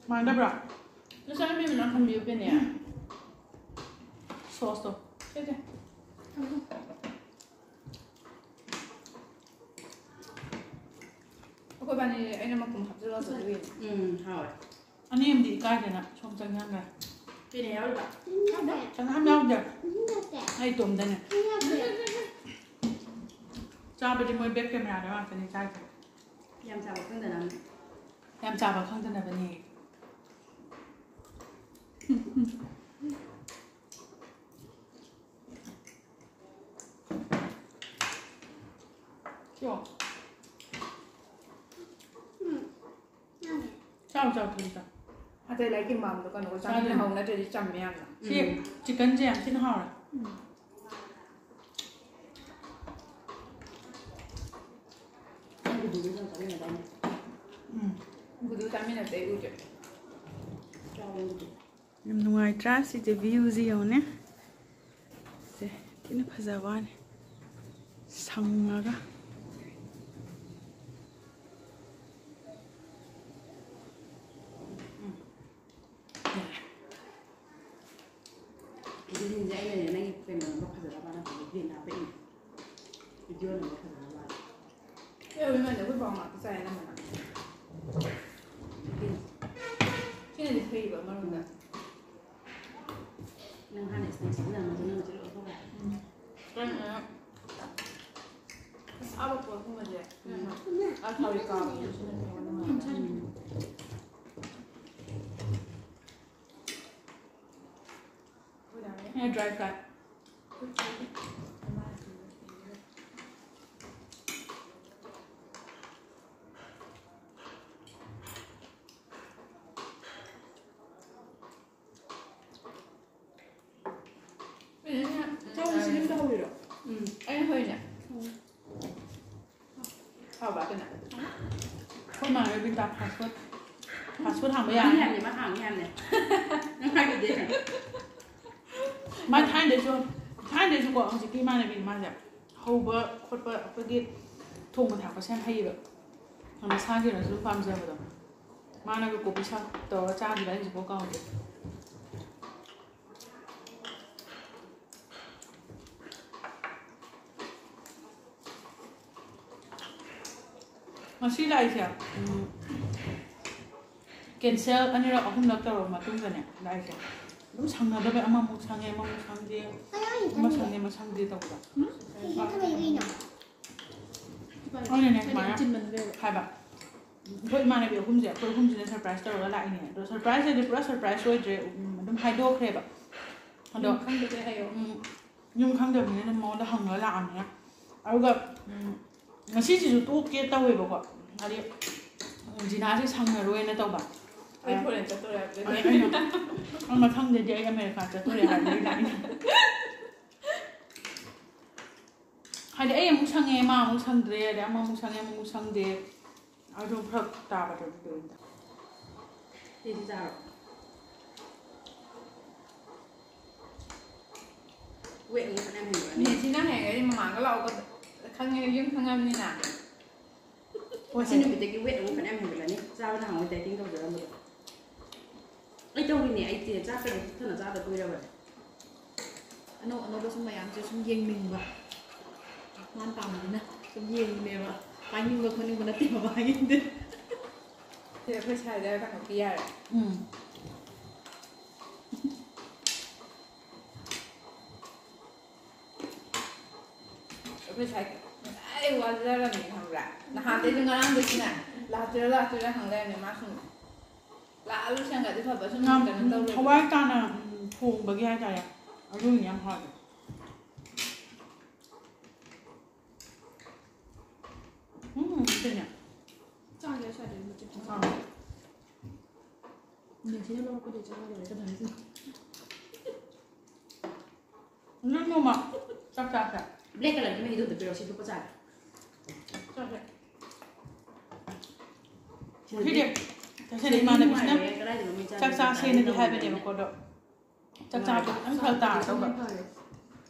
ꯃꯥꯟꯅꯗꯕ꯭ꯔꯥ? ꯅꯆꯥ ꯅꯨꯄꯤ ꯃꯅꯥꯛ ꯊꯝꯕꯤꯌꯨ, ꯄꯦꯅꯦ꯫ Sauceꯇꯣ꯫ ꯁꯦ, ꯁꯦ꯫ ꯑꯩꯈꯣꯏ ꯕꯥꯅꯤ ꯑꯩꯅ ꯃꯄꯨꯝ ꯍꯥꯞꯆꯤꯜꯂꯁꯨ ꯑꯗꯨꯒꯤ꯫ ꯎꯝ, ꯍꯥꯎꯋꯦ꯫ ꯑꯅꯤ ꯑꯃꯗꯤ ꯏꯀꯥꯏꯗꯅ ꯁꯣꯝ ꯆꯪꯍꯟꯈ꯭ꯔꯦ꯫ ꯄꯦꯅꯦ ꯌꯥꯎꯔꯤꯕ? ꯆꯪꯍꯟ ꯌꯥꯎꯗꯦ꯫ ꯑꯩ ꯏꯇꯣꯝꯗꯅꯦ꯫ ꯆꯥꯕꯗꯤ ꯃꯣꯏ back cameraꯗ ꯉꯥꯛꯇꯅꯦ ꯆꯥꯏꯁꯦ꯫ ꯌꯥꯝ ꯆꯥꯕ ꯈꯪꯗꯅꯕꯅꯦ꯫ ꯌꯥꯝ ꯆꯥꯕ ꯈꯪꯗꯅꯕꯅꯦ꯫ ꯁꯤꯌꯣ꯫ ꯆꯥꯎ, ꯆꯥꯎ, ꯊꯨꯅ ꯆꯥꯎ꯫ ꯑꯇꯩ ꯂꯥꯏꯔꯤꯛꯀꯤ ꯃꯥꯡꯗꯣ ꯀꯩꯅꯣꯒ ꯆꯥꯃꯤꯟꯅꯍꯧ, ꯅꯠꯇ꯭ꯔꯗꯤ ꯆꯝꯃꯦ ꯌꯥꯝꯅ꯫ ꯁꯤ ꯎꯝ꯫ Chickenꯁꯦ ꯌꯥꯝ ꯊꯤꯅ ꯍꯥꯎꯔꯦ꯫ ꯎꯝ꯫ ꯅꯪ ꯒꯨꯗꯨꯒ ꯅꯪ ꯆꯥꯃꯤꯟꯅꯗꯥꯏꯅꯦ? ꯎꯝ꯫ ꯒꯨꯗꯨ ꯆꯥꯃꯤꯟꯅꯕꯗꯤ ꯑꯩ ꯎꯗ꯭ꯔꯦ꯫ ꯆꯥꯎ, ꯅꯪꯒꯤꯗꯤ꯫ ꯌꯥꯝ ꯅꯨꯡꯉꯥꯏꯇ꯭ꯔꯥ? ꯁꯤꯁꯦ viewꯁꯦ ꯌꯦꯡꯉꯨꯅꯦ꯫ ꯁꯦ, ꯊꯤꯅ ꯐꯖꯕ ꯋꯥꯅꯤ꯫ ꯁꯪꯉꯒ꯫ ꯎꯝ꯫ ꯌꯥꯔꯦ꯫ ꯑꯗꯨꯁꯤꯡꯁꯦ ꯑꯩꯅꯅꯦ, ꯅꯪꯒꯤ ꯀꯩꯅꯣ ꯅꯝꯕ ꯐꯖꯅꯕꯅ green ꯍꯥꯞꯄꯛꯏꯅꯦ꯫ Video ꯅꯝꯕ ꯐꯖꯅꯕꯅ꯫ ꯑꯦ, ꯑꯣꯏꯃꯥꯅꯦ, ꯑꯩꯈꯣꯏ ꯄꯥꯎ ꯉꯥꯛꯇ ꯆꯥꯏ ꯑꯅꯝꯕꯅ꯫ ꯁꯤꯅꯗꯤ ꯐꯩꯕ ꯑꯃꯔꯣꯝꯗ꯫ ꯅꯪ ꯍꯥꯟꯅ ꯁ꯭ꯅꯦꯛꯁ ꯁꯤꯖꯤꯟꯅꯔꯝꯕꯗꯣ ꯅꯪ ꯍꯧꯖꯤꯛ ꯂꯣꯏꯊꯣꯛꯈ꯭ꯔꯦ꯫ ꯎꯝ꯫ ꯀꯩꯅꯣ, ꯑꯁꯥꯕ ꯄꯣꯠꯀꯨꯝꯕꯁꯦ, ꯎꯝ꯫ ꯑ, ꯊꯥꯎꯔꯦꯛ ꯀꯥꯕꯗꯣ ꯁꯤꯅ ꯍꯦꯟꯅ ꯅꯨꯡꯉꯥꯏ꯫ ꯎꯝ꯫ ꯑꯩꯅ dry fry꯫ ꯆꯧꯁꯤ ꯌꯨꯝꯗ ꯍꯧꯔꯤꯔꯣ? ꯎꯝ, ꯑꯩꯅ ꯍꯧꯔꯤꯅꯦ꯫ ꯎꯝ꯫ ꯍꯥꯎꯕ ꯑꯗꯨꯅ? ꯑꯩꯈꯣꯏ ꯃꯥ ꯔꯕꯤꯟꯗ fast food, fast food ꯍꯥꯡꯕ ꯌꯥꯔꯅꯤ꯫ ꯍꯥꯡꯉꯤ ꯍꯥꯏꯕꯅꯦ, ꯃꯥ ꯍꯥꯡꯉꯤ ꯍꯥꯏꯕꯅꯦ꯫ ꯅꯪ ꯍꯥꯏꯗꯨꯗꯤ꯫ ꯃꯥ ꯊꯥꯏꯅꯗꯩꯁꯨ, ꯊꯥꯏꯅꯗꯩꯁꯨꯀꯣ, ꯍꯧꯖꯤꯛꯀꯤ ꯏꯃꯥꯟꯅꯕꯤ ꯃꯥꯁꯦ ꯍꯧꯕ ꯈꯣꯠꯄ, ꯑꯩꯈꯣꯏꯒꯤ ꯊꯣꯡꯕ ꯊꯥꯛꯄꯁꯦ ꯌꯥꯝ ꯍꯩꯌꯦꯕ꯫ ꯃꯁꯥꯒꯤ ꯑꯣꯏꯅꯁꯨ ꯑꯗꯨꯝ ꯄꯥꯝꯖꯕꯗꯣ꯫ ꯃꯥꯅꯒ ꯀꯣꯕꯤ ꯁꯥꯛ ꯇꯧꯔꯒ ꯆꯥꯈꯤꯕ ꯑꯩ ꯍꯧꯖꯤꯛꯐꯥꯎ ꯀꯥꯎꯗꯦ꯫ ꯉꯁꯤ ꯂꯥꯛꯏꯁꯦ, ꯎꯝ, cancel ꯑꯅꯤꯔꯛ ꯑꯍꯨꯝꯂꯛ ꯇꯧꯔꯕ ꯃꯇꯨꯡꯗꯅꯦ ꯂꯥꯛꯏꯁꯦ꯫ ꯑꯗꯨꯝ ꯁꯪꯅꯗꯕꯩ ꯑꯃꯃꯨꯛ ꯁꯪꯉꯦ, ꯑꯃꯃꯨꯛ ꯁꯪꯗꯦ, ꯑꯃ ꯁꯪꯉꯦ, ꯑꯃ ꯁꯪꯗꯦ ꯇꯧꯕꯗꯣ꯫ ꯎꯝ? ꯀꯩꯅꯣ ꯊꯝꯃꯛꯏ ꯀꯩꯅꯣ? ꯑꯩꯅꯅꯦ ꯁꯨꯃꯥꯏꯅ ꯍꯥꯏꯕ꯫ ꯑꯩꯈꯣꯏ ꯏꯃꯥꯟꯅꯕꯤ ꯑꯍꯨꯝꯁꯦ, ꯑꯩꯈꯣꯏ ꯑꯍꯨꯝꯁꯤꯅ surprise ꯇꯧꯔꯒ ꯂꯥꯛꯏꯅꯦ꯫ ꯑꯗꯣ surprise ꯍꯥꯏꯗꯤ ꯄꯨꯔꯥ surprise ꯑꯣꯏꯗ꯭ꯔꯦ, ꯎꯝ, ꯑꯗꯨꯝ ꯍꯥꯏꯗꯣꯛꯈ꯭ꯔꯦꯕ꯫ ꯑꯗꯣ, ꯌꯨꯝ ꯈꯪꯗꯕꯩ ꯍꯥꯏꯌꯣ꯫ ꯎꯝ, ꯌꯨꯝ ꯈꯪꯗꯕꯅꯤꯅ ꯑꯗꯨꯝ ꯃꯉꯣꯟꯗ ꯍꯪꯉꯒ ꯂꯥꯛꯑꯕꯅꯤꯅ꯫ ꯑꯗꯨꯒ, ꯎꯝ, ꯉꯁꯤꯁꯤꯁꯨ ꯇꯣꯛꯀꯦ ꯇꯧꯋꯦꯕꯀꯣ꯫ ꯍꯥꯏꯗꯤ, ꯎꯝ, ꯖꯤꯅꯥꯁꯦ ꯁꯪꯉꯔꯣꯏꯅ ꯇꯧꯕ꯫ ꯑꯩ foreign ꯆꯠꯇꯣꯔꯦ ꯍꯥꯏꯕꯗꯒꯤ꯫ ꯑꯩ, ꯑꯩꯅ, "ꯑ, ꯃꯊꯪꯗꯗꯤ ꯑꯩ ꯑꯃꯦꯔꯤꯀꯥ ꯆꯠꯇꯣꯔꯦ" ꯍꯥꯏꯕꯗꯒꯤ ꯂꯥꯛꯏꯅꯦ꯫ ꯍꯥꯏꯗꯤ ꯑꯩ ꯑꯃꯨꯛ ꯁꯪꯉꯦ, ꯃꯥ ꯑꯃꯨꯛ ꯁꯪꯗ꯭ꯔꯦ, ꯑꯗꯩ ꯑꯃꯃꯨꯛ ꯁꯪꯉꯦ, ꯑꯃꯃꯨꯛ ꯁꯪꯗꯦ꯫ ꯑꯗꯨ ꯐꯔꯛ ꯇꯥꯕꯗꯣ ꯑꯗꯨꯗ꯫ ꯁꯤꯗꯤ ꯆꯥꯔꯣ꯫ ꯋꯦꯠ ꯑꯃꯨꯛ ꯐꯅꯌꯥꯝ ꯍꯦꯟꯒꯠꯂꯅꯤ꯫ ꯅꯦꯁꯤꯅ ꯍꯦꯟꯒꯠꯂꯗꯤ ꯃꯃꯥꯒ ꯂꯥꯛꯑꯣ ꯈꯪꯉꯦ, ꯌꯨꯝ ꯈꯪꯉꯕꯅꯤꯅ꯫ ꯍꯣꯏ, ꯁꯤ ꯅꯨꯃꯤꯠꯇꯒꯤ ꯋꯦꯠ ꯑꯃꯨꯛ ꯐꯅꯌꯥꯝ ꯍꯦꯟꯒꯠꯂꯅꯤ, ꯆꯥꯕ ꯅꯍꯥꯟꯋꯥꯏ ꯗꯥꯏꯇꯤꯡ ꯇꯧꯖꯔꯝꯕꯗꯣ꯫ ꯑꯩ ꯇꯧꯔꯤꯅꯦ, ꯑꯩ ꯆꯦ ꯆꯥꯛꯀꯗꯣ ꯄꯤꯛꯊꯟꯅ ꯆꯥꯗ ꯀꯨꯏꯔꯕꯅꯦ꯫ ꯑꯅꯧ ꯑꯅꯧꯕ ꯁꯨꯝ ꯃꯌꯥꯝꯁꯦ ꯁꯨꯝ ꯌꯦꯡꯅꯤꯡꯕ꯫ ꯃꯥꯅ ꯄꯥꯝꯕꯅꯤꯅ ꯁꯨꯝ ꯌꯦꯡꯉꯤꯅꯦꯕ꯫ ꯄꯥꯏꯅꯤꯡꯕ ꯈꯣꯠꯅꯤꯡꯕ ꯅꯠꯇꯦ ꯃꯃꯥꯒꯤꯗꯤ꯫ ꯁꯤ ꯑꯩꯈꯣꯏ ꯁ꯭ꯋꯥꯏꯗ ꯀꯩꯅꯣ ꯄꯤ ꯌꯥꯔꯦ꯫ ꯎꯝ꯫ ꯑꯩꯈꯣꯏ ꯁ꯭ꯋꯥꯏ ꯉꯁꯥꯏ ꯋꯥꯖꯔꯝꯅꯤ ꯈꯪꯕ꯭ꯔꯥ? ꯅꯍꯥꯟꯗꯩꯁꯨ ꯉꯔꯥꯡꯗꯩꯁꯨꯅꯦ ꯂꯥꯛꯇꯣꯏꯔꯥ ꯂꯥꯛꯇꯣꯏꯔꯥ ꯍꯪ ꯂꯩꯔꯝꯅꯦ ꯃꯥ ꯁꯨꯝ꯫ ꯂꯥꯛꯑ ꯂꯣꯏꯁꯟꯒ꯭ꯔꯗꯤ ꯐꯕ ꯁꯨꯝ ꯌꯥꯝ, ꯀꯩꯅꯣ ꯎꯝ, ꯇꯧ ꯂꯩꯕꯗꯣ꯫ ꯊꯋꯥꯏ ꯇꯥꯅ, ꯎꯝ, ꯊꯣꯡꯕꯒꯤ ꯍꯥꯏꯇꯥꯔꯦ꯫ ꯑꯗꯨꯅꯤ ꯌꯥꯝ ꯍꯥꯎꯋꯦ꯫ ꯎꯝ, ꯁꯤꯅꯦ꯫ ꯆꯥꯒꯦ ꯁ꯭ꯋꯥꯏꯗ ꯃꯆꯦꯠ ꯈꯤꯇꯪ꯫ ꯑꯥ꯫ ꯅꯦꯁꯤꯅ ꯂꯧꯔꯛꯄꯗꯩ ꯆꯥꯔ ꯂꯣꯏꯔꯦ ꯀꯩꯗꯧꯅꯤ? ꯅꯪ ꯅꯣꯡꯃ ꯆꯥꯛ ꯆꯥꯁꯦ꯫ Black colourꯒꯤ ꯃꯍꯤꯗꯣ ꯑꯝꯇ ꯄꯤꯔꯛꯑꯣ, ꯁꯤ ꯂꯨꯄꯥ ꯆꯥꯒꯦ꯫ ꯆꯥꯁꯦ꯫ ꯁꯤꯗꯤ ꯉꯁꯤꯗꯤ ꯇꯁꯦꯡꯅ ꯏꯃꯥꯟꯅꯕꯤꯁꯤꯅ ꯅꯨꯡꯉꯥꯏꯔꯦ, ꯀꯗꯥꯏꯗꯅꯣ ꯃꯤ ꯆꯥꯛ ꯆꯥꯅꯤꯡꯕ ꯆꯥꯁꯦꯅꯗꯤ ꯆꯥꯅꯤꯡꯕ ꯍꯥꯏꯕꯅꯦꯕꯀꯣ, ꯑꯗꯣ ꯆꯥꯛ ꯆꯥꯕꯗꯣ ꯈꯤꯇꯪ ꯐꯔꯛ ꯇꯥꯔꯗꯧꯕ꯫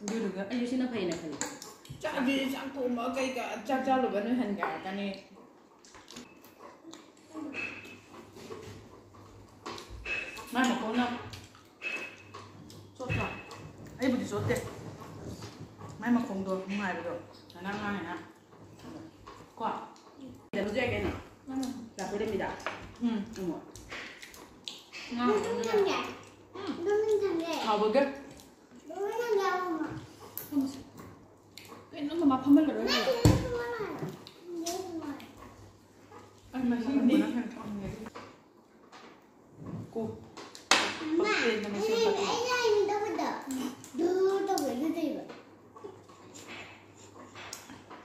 ꯑꯗꯨꯗꯨꯒ ꯑꯩꯁꯨ ꯁꯤꯅ ꯐꯩꯅ ꯈꯜꯂꯤ꯫ ꯆꯥꯛꯇꯤ ꯆꯥꯛ ꯊꯣꯡꯕ ꯀꯩꯀꯥ ꯆꯥꯛ ꯆꯥ ꯂꯣꯏꯕ ꯅꯣꯏꯍꯟꯒꯦ ꯍꯥꯏꯔꯛꯀꯅꯤ꯫ ꯃꯥꯏ ꯃꯈꯣꯡꯅ ꯆꯣꯠꯇ꯭ꯔꯣ? ꯑꯩꯕꯨꯗꯤ ꯆꯣꯠꯇꯦ꯫ ꯃꯥꯏ ꯃꯈꯣꯡꯗꯣ ꯅꯨꯡꯉꯥꯏꯕꯗꯣ꯫ ꯉꯔꯥꯡ ꯉꯥꯡꯉꯤꯅ꯫ ꯀꯣ? ꯀꯩꯅꯣꯁꯨ ꯌꯥꯏ ꯀꯩꯅꯣ꯫ ꯎꯝ꯫ ꯂꯥꯛꯄꯩ ꯂꯝꯕꯤꯗ꯫ ꯎꯝ꯫ ꯑꯃꯨꯛ꯫ ꯉꯥ ꯑꯗꯨꯝ ꯊꯝꯒꯦ꯫ ꯎꯝ꯫ ꯑꯗꯨꯝ ꯊꯝꯒꯦ꯫ ꯍꯥꯎꯕꯒ? ꯑꯗꯨꯝ ꯊꯝꯒꯦ, ꯑꯃꯨꯛ꯫ ꯀꯩꯅꯣ ꯃꯃꯥ ꯐꯝꯍꯜꯂꯔꯣꯏ ꯍꯥꯏꯕ? ꯑꯩ ꯃꯍꯤ ꯍꯨꯝꯕꯅ ꯍꯦꯟꯅ ꯊꯛꯅꯤꯡꯉꯦ꯫ ꯀꯣ꯫ ꯑꯃ, ꯄꯛꯇꯦꯗꯅ ꯑꯩꯅ, ꯁꯦꯝꯕꯗꯣ꯫ ꯑꯩꯅ ꯍꯥꯏꯅꯤꯡꯗꯕꯗꯣ꯫ ꯗꯨ ꯇꯧꯕ ꯑꯗꯨ ꯇꯧꯕ꯫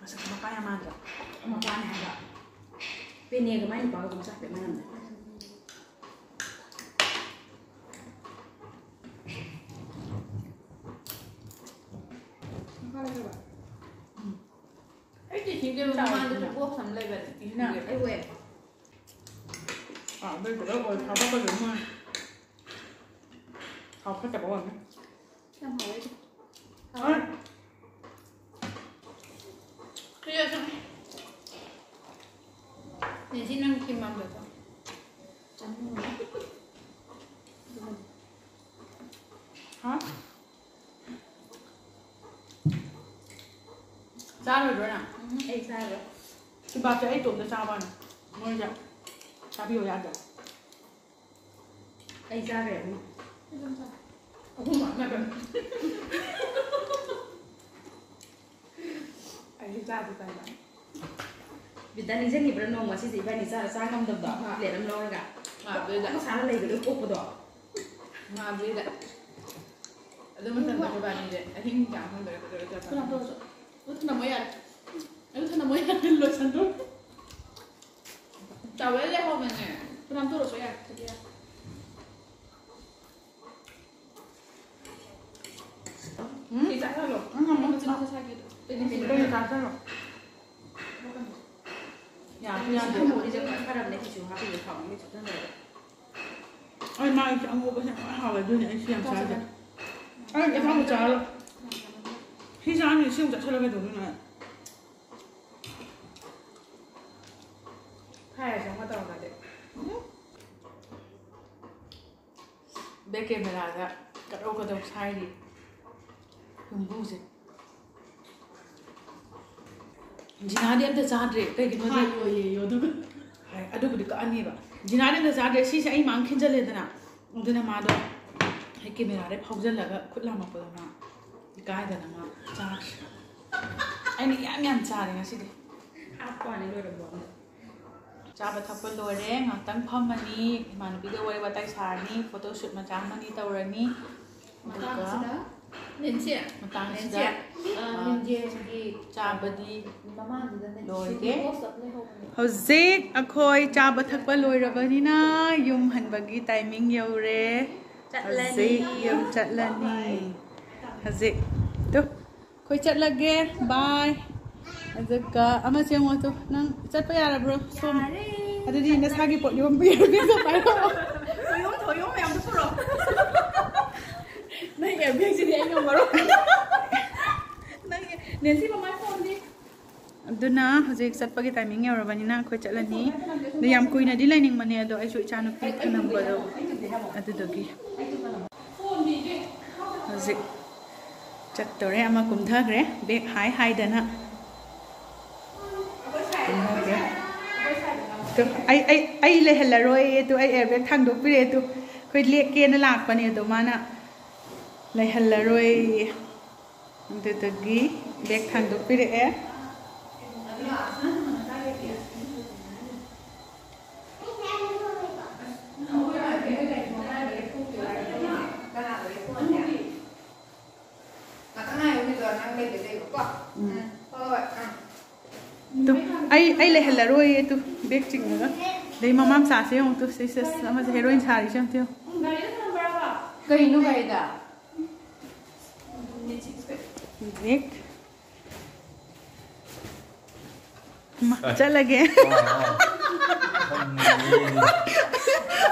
ꯃꯁꯛ ꯃꯄꯥ ꯌꯥꯝ ꯃꯥꯟꯗ꯭ꯔꯣ? ꯃꯄꯥꯅꯦ ꯍꯥꯏꯕ꯫ ꯄꯦꯅꯦꯒ ꯃꯥꯏ ꯅꯨꯄꯥꯒ ꯑꯗꯨꯝ ꯆꯥꯛ ꯄꯦꯛ ꯃꯥꯟꯅꯕꯅꯦ꯫ ꯃꯈꯥ ꯂꯩꯔꯕ? ꯎꯝ꯫ ꯑꯩ ꯇꯤꯐꯤꯟꯗ ꯆꯥꯎ ꯃꯃꯥꯡꯗꯁꯨ ꯀꯩꯅꯣ꯫ Box ꯑꯃ ꯂꯩꯕꯅꯦ꯫ ꯏꯅꯥ꯫ ꯑꯩ ꯎꯑꯦ꯫ ꯑꯥ, ꯑꯗꯨꯏ ꯄꯨꯂꯞ ꯑꯣꯏ ꯊꯥꯕ ꯀꯩꯅꯣ ꯃꯣꯏ꯫ ꯊꯥꯎ ꯐꯠꯇꯕ ꯑꯣꯏꯔꯝꯅꯤ꯫ ꯌꯥꯝ ꯍꯥꯎꯋꯦ ꯑꯩꯗꯤ꯫ ꯅꯦꯁꯤ, ꯅꯪ ꯀꯤꯝ ꯄꯥꯝꯗ꯭ꯔꯣ? ꯆꯥꯅꯤꯡꯉꯦ꯫ ꯍꯥ? ꯆꯥꯔꯣꯏꯗ꯭ꯔꯣ ꯅꯪ? ꯎꯝ, ꯑꯩ ꯆꯥꯔꯣꯏ꯫ ꯀꯤꯝꯕꯥꯞꯁꯦ ꯑꯩ ꯏꯇꯣꯝꯇ ꯆꯥꯕꯅꯤ꯫ ꯃꯣꯏꯁꯦ ꯆꯥꯕꯤꯌꯨ ꯌꯥꯗ꯭ꯔꯣ? ꯑꯩ ꯆꯥꯈ꯭ꯔꯦ ꯑꯍꯨꯝ꯫ ꯑꯍꯨꯝ ꯑꯃ꯫ ꯑꯩꯁꯨ ꯆꯥꯗꯤ ꯆꯥꯏꯕ꯫ ꯕꯤꯇꯥ ꯅꯤꯡꯁꯤꯡꯉꯤꯕ꯭ꯔꯥ ꯅꯣꯡꯃ ꯁꯤꯁꯦ ꯏꯕꯥꯅꯤ ꯆꯥꯔ ꯆꯥ ꯉꯝꯗꯕꯗꯣ? ꯑꯥ꯫ ꯄ꯭ꯂꯦꯠ ꯑꯃ ꯂꯧꯔꯒ꯫ ꯑꯥ, ꯑꯗꯨꯗ꯫ ꯃꯁꯥꯅ ꯂꯩꯕꯗꯣ ꯄꯣꯛꯄꯗꯣ꯫ ꯑꯥ, ꯑꯗꯨꯗ꯫ ꯑꯗꯨ ꯃꯇꯝꯗ ꯏꯕꯥꯅꯤꯁꯦ ꯑꯍꯤꯡ ꯀꯌꯥ ꯈꯪꯗ꯭ꯔꯦ, ꯀꯩꯗꯧꯔꯦ, ꯀꯩꯗꯧꯔꯦ꯫ ꯀꯅꯥ ꯇꯧꯔꯁꯨ? ꯑꯗꯨ ꯊꯅꯝꯃꯣ ꯌꯥꯔꯦ꯫ ꯑꯗꯨ ꯊꯅꯝꯃꯣ ꯌꯥꯔꯦ, ꯂꯣꯏꯁꯟꯗꯣ꯫ ꯇꯥꯋꯦꯜ ꯂꯩꯍꯧꯕꯅꯦ꯫ ꯀꯅꯥꯝ ꯇꯧꯔꯁꯨ ꯌꯥꯔꯦ, ꯆꯠꯄ ꯌꯥꯔꯦ꯫ ꯎꯝ? ꯁꯤ ꯆꯥꯁꯜꯂꯣ꯫ ꯎꯝ, ꯎꯝ, ꯎꯝ꯫ ꯃꯆꯤꯟ ꯃꯆꯤꯟ ꯁꯥꯏꯒꯦ ꯑꯗꯣ꯫ ꯀꯩꯅꯣ ꯆꯥꯁꯜꯂꯣ꯫ ꯌꯥꯁꯨ ꯌꯥꯗꯦ꯫ ꯁꯤ ꯃꯣꯔꯤꯁꯦ ꯈꯔ ꯐꯔꯕꯅꯦ, ꯁꯤꯁꯨ ꯍꯥꯞꯄꯤꯌꯨ, ꯊꯥꯎ ꯑꯃ ꯆꯨꯞꯁꯟꯗ꯭ꯔꯦ꯫ ꯑꯩ ꯃꯥꯒꯤ ꯑꯉꯧꯕꯁꯦ ꯌꯥꯝ ꯍꯥꯎꯋꯦ, ꯑꯗꯨꯅꯦ ꯑꯩ ꯁꯤ ꯌꯥꯝ ꯆꯥꯁꯦ꯫ ꯑꯩ ꯑꯆꯥꯄꯣꯠ ꯆꯥꯔꯣꯏ꯫ ꯁꯤ ꯆꯥꯔꯅꯤ, ꯁꯤ ꯑꯃꯨꯛ ꯆꯥꯁꯜꯂꯒ ꯀꯩꯗꯧꯗꯣꯏꯅꯣ ꯑꯩ? ꯍꯥꯏꯔꯁꯦ ꯑꯃ ꯇꯧꯔꯝꯃꯗꯤ꯫ ꯕꯦꯛ ꯀꯦꯃꯦꯔꯥꯗ ꯀꯗꯧ ꯀꯗꯧ ꯁꯥꯏꯔꯤ ꯌꯨꯝꯕꯨꯁꯦ꯫ ꯖꯤꯅꯥꯗꯤ ꯑꯝꯇ ꯆꯥꯗ꯭ꯔꯦ, ꯀꯩꯒꯤꯅꯣꯗꯤ ꯍꯥꯏ ꯑꯣꯏꯌꯦꯌꯣ, ꯑꯗꯨꯒ꯫ ꯍꯥꯏ, ꯑꯗꯨꯕꯨꯗꯤ ꯀꯛꯑꯅꯤꯕ꯫ ꯖꯤꯅꯥꯗꯤ ꯑꯝꯇ ꯆꯥꯗ꯭ꯔꯦ, ꯁꯤꯁꯦ ꯑꯩ ꯃꯥꯡ ꯈꯤꯟꯖꯜꯂꯦꯗꯅ꯫ ꯑꯗꯨꯅ ꯃꯥꯗꯣ ꯑꯩ ꯀꯦꯃꯦꯔꯥꯗꯩ ꯐꯥꯎꯖꯜꯂꯒ ꯈꯨꯠ ꯂꯥꯝꯃꯛꯄꯗꯣ ꯃꯥ ꯏꯀꯥꯏꯗꯅ ꯃꯥ ꯆꯥꯗ꯭ꯔꯦ꯫ ꯑꯩꯅ ꯌꯥꯝ ꯌꯥꯝ ꯆꯥꯔꯦ ꯉꯁꯤꯗꯤ꯫ ꯍꯥꯞꯄ ꯋꯥꯅꯤ ꯂꯣꯏꯔꯝꯕ꯫ ꯆꯥꯕ ꯊꯛꯄ ꯂꯣꯏꯔꯦ, ꯉꯥꯛꯇꯪ ꯐꯝꯃꯅꯤ, ꯏꯃꯥꯟꯅꯕꯤꯒ ꯋꯥꯔꯤ ꯋꯥꯇꯥꯏ ꯁꯥꯔꯅꯤ, photoshoot ꯃꯆꯥ ꯑꯃꯅꯤ ꯇꯧꯔꯅꯤ꯫ ꯑꯗꯨꯒ ꯃꯇꯥꯡꯁꯤꯗ, ꯅꯦꯟꯁꯤ, ꯃꯇꯥꯡꯁꯤꯗ, ꯅꯦꯟꯁꯤ, ꯑ, ꯑ, ꯅꯤꯡꯖꯦꯜꯒꯤ ꯆꯥꯕꯗꯤ ꯃꯃꯥꯡꯁꯤꯗꯅꯦ ꯂꯣꯏꯔꯦ꯫ Post ꯑꯃ ꯂꯩꯍꯧꯕꯅꯦ꯫ ꯍꯧꯖꯤꯛ ꯑꯩꯈꯣꯏ ꯆꯥꯕ ꯊꯛꯄ ꯂꯣꯏꯔꯕꯅꯤꯅ ꯌꯨꯝ ꯍꯟꯕꯒꯤ timing ꯌꯧꯔꯦ꯫ ꯆꯠꯂꯅꯤ꯫ ꯍꯧꯖꯤꯛ ꯌꯨꯝ ꯆꯠꯂꯅꯤ꯫ ꯍꯧꯖꯤꯛ ꯇꯨ꯫ ꯑꯩꯈꯣꯏ ꯆꯠꯂꯒꯦ꯫ Bye꯫ ꯑꯗꯨꯒ ꯑꯃ ꯁꯦꯝꯃꯣ ꯇꯨ꯫ ꯅꯪ ꯆꯠꯄ ꯌꯥꯔꯕ꯭ꯔꯣ? ꯁꯣꯝ꯫ ꯌꯥꯔꯦ꯫ ꯑꯗꯨꯗꯤ ꯅꯁꯥꯒꯤ ꯄꯣꯠ ꯌꯣꯝꯕ ꯌꯥꯔꯕ꯭ꯔꯣ? ꯄꯥꯏꯔꯛꯑꯣ꯫ ꯊꯣꯏꯌꯣꯝ, ꯊꯣꯏꯌꯣꯝ ꯃꯌꯥꯝꯗꯣ ꯄꯨꯔꯛꯑꯣ꯫ ꯅꯪ airbag ꯁꯤꯗꯤ ꯑꯩ ꯉꯝꯃꯔꯣꯏ꯫ ꯅꯪ ꯅꯦꯟꯁꯤ ꯃꯃꯥꯏ ꯐꯣꯟꯗꯤ꯫ ꯑꯗꯨꯅ ꯍꯧꯖꯤꯛ ꯆꯠꯄꯒꯤ ꯇꯥꯏꯃꯤꯡ ꯌꯧꯔꯕꯅꯤꯅ ꯑꯩꯈꯣꯏ ꯆꯠꯂꯅꯤ꯫ ꯑꯗꯨ ꯌꯥꯝ ꯀꯨꯏꯅꯗꯤ ꯂꯩꯅꯤꯡꯕꯅꯦ, ꯑꯗꯣ ꯑꯩꯁꯨ ꯏꯆꯥꯅꯨꯄꯤ ꯊꯅꯝꯕꯗꯣ ꯑꯗꯨꯗꯨꯒꯤ ꯍꯧꯖꯤꯛ ꯆꯠꯇꯣꯔꯦ꯫ ꯑꯃ ꯀꯨꯝꯊꯈ꯭ꯔꯦ, ꯕꯦꯛ ꯍꯥꯏ ꯍꯥꯏꯗꯅ ꯀꯨꯝꯊꯈ꯭ꯔꯦ꯫ ꯇꯨ, ꯑꯩ ꯑꯩ ꯑꯩ ꯂꯩꯍꯜꯂꯔꯣꯏꯌꯦ꯫ ꯇꯨ, ꯑꯩ ꯑꯦꯌꯔ ꯕꯦꯛ ꯊꯥꯡꯗꯣꯛꯄꯤꯔꯛꯑꯦ꯫ ꯇꯨ, ꯑꯩꯈꯣꯏ ꯂꯦꯛꯀꯦꯅ ꯂꯥꯛꯄꯅꯦ, ꯑꯗꯣ ꯃꯥꯅ ꯂꯩꯍꯜꯂꯔꯣꯏꯌꯦ꯫ ꯑꯗꯨꯗꯒꯤ ꯕꯦꯛ ꯊꯥꯡꯗꯣꯛꯄꯤꯔꯛꯑꯦ꯫ ꯎꯝ꯫ ꯇꯨ, ꯑꯩ ꯑꯩ ꯂꯩꯍꯜꯂꯔꯣꯏꯌꯦ꯫ ꯇꯨ, ꯕꯦꯛ ꯆꯤꯡꯉꯒ꯫ ꯑꯗꯩ ꯃꯃꯥ ꯃꯆꯥꯁꯦ ꯌꯦꯡꯉꯨ꯫ ꯇꯨ, ꯁꯤ ꯁꯤꯁ ꯑꯃꯁꯦ ꯍꯦꯔꯣꯏꯟ ꯁꯥꯔꯤꯁꯦ ꯌꯦꯡꯉꯨ꯫ ꯇꯨ, ꯌꯦꯡꯉꯨ꯫ ꯀꯩꯅꯣ ꯒꯥꯔꯤꯗ? ꯕꯦꯛ꯫ ꯃꯥ, ꯑꯦ꯫ ꯆꯠꯂꯒꯦ꯫ ꯑꯥ, ꯑꯥ꯫ ꯈꯪꯉꯦ꯫